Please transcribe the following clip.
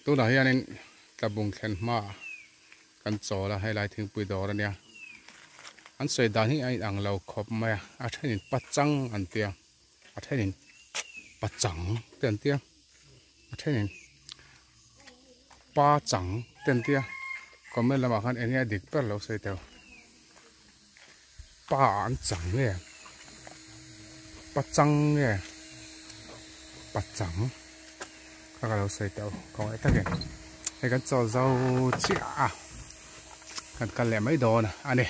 Tunah hianin tlabung thlen hma kan chawl a, helai thingpui dawr ania. An sawi dan hi a inang lo khawp mai a, a thenin pachang an tia, a thenin pachang te an tia, a thenin pa chang te an tia. Comment lamah khan enge a dik ber lo sawi teu. Pa an chang nge pachang nge pachang kha ka lo sawi teu ka ngaih takin hei kan chawl zo chiah a kan kal leh mai dawn a ni.